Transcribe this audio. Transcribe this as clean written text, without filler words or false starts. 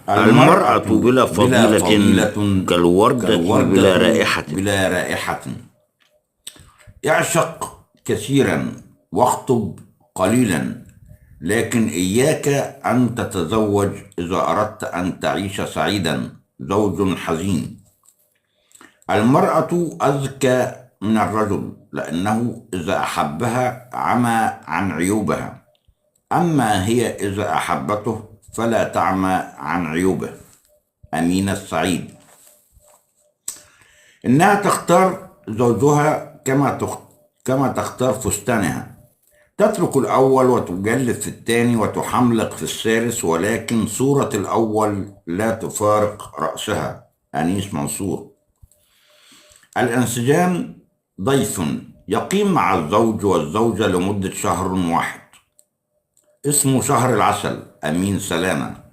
المرأة بلا بلا فضيلة كالوردة بلا رائحة. بلا رائحة. اعشق كثيرا واخطب قليلا، لكن إياك أن تتزوج إذا أردت أن تعيش سعيدا. زوج حزين. المرأة أذكى من الرجل، لأنه إذا أحبها عمى عن عيوبها، أما هي إذا أحبته فلا تعمى عن عيوبه. أمينة السعيد. إنها تختار زوجها كما تختار فستانها، تترك الأول وتجلد في الثاني وتحملق في الثالث، ولكن صورة الأول لا تفارق رأسها. أنيس منصور. الانسجام ضيف يقيم مع الزوج والزوجة لمدة شهر واحد، اسمه شهر العسل. أمين سلامة.